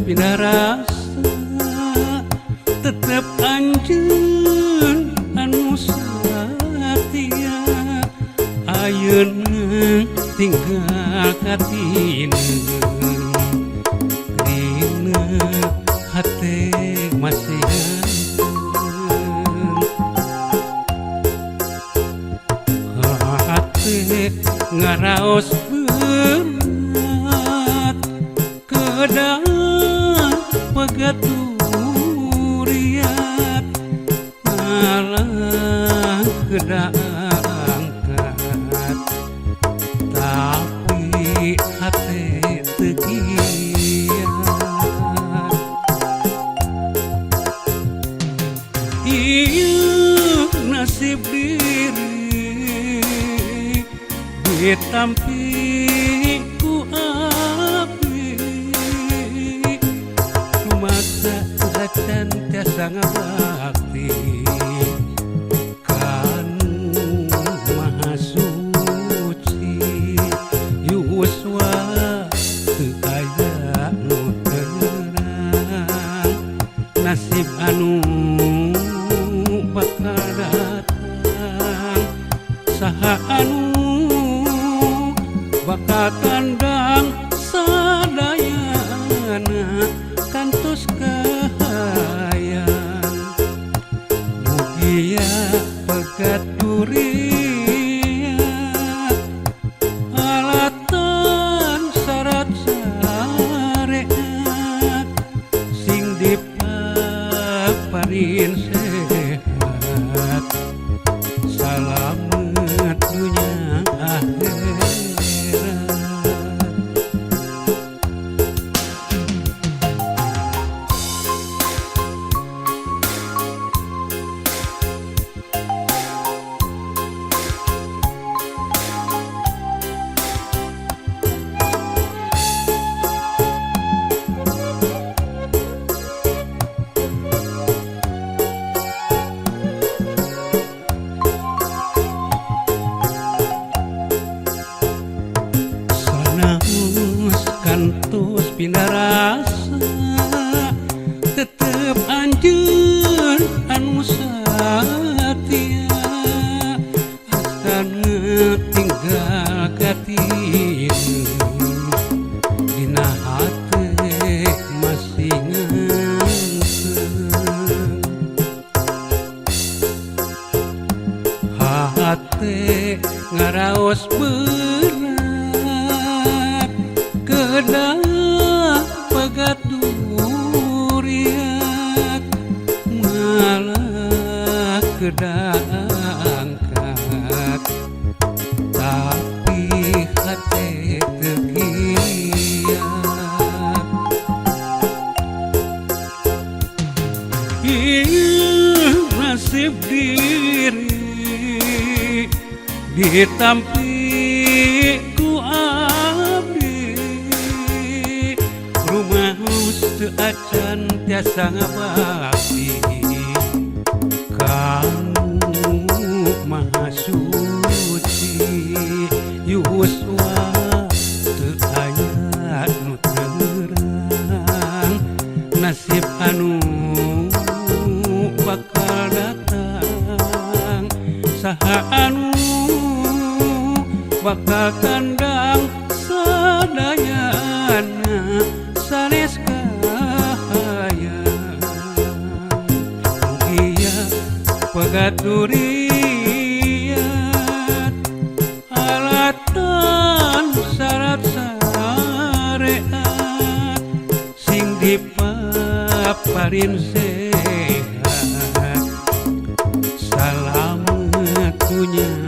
Pindah rasa tetep anjeun anu satia. Ayeuna tinggal katineun, dina hate masih ngangkeun. Hate ngaraos berat kedah pegat duriat, malah kedah angkat tapi hate teu giat. Ieu nasib diri ditampi ku abdi, rumaksa acan tiasa ngabakti kanu maha suci. Yuswa teu aya nu terang nasib anu bakal datang, saha anu bakal tandang sadayana kantos kahayang. Mugia pegat duriat alatan syarat syariat, sing dipaparin sehat salamet dunya akhirat. Sanaos kantos pindah rasa tetep anjeun anu satia. Asana tinggal katineun, dina hate masih ngangkeun. Hate ngaraos berat kedah pegat duriat, malah kedah angkat tapi hate teu giat. Ieu nasib diri ditampi ku abdi, rumaos teu acan tiasa ngabakti kanu maha suci. Yuswa teu aya nu terang nasib anu bakal datang, saha anu bakal tandang sadayana sanes kahayang. Mugia pegat duriat alatan syarat syariat, sing dipaparin sehat salamet dunya.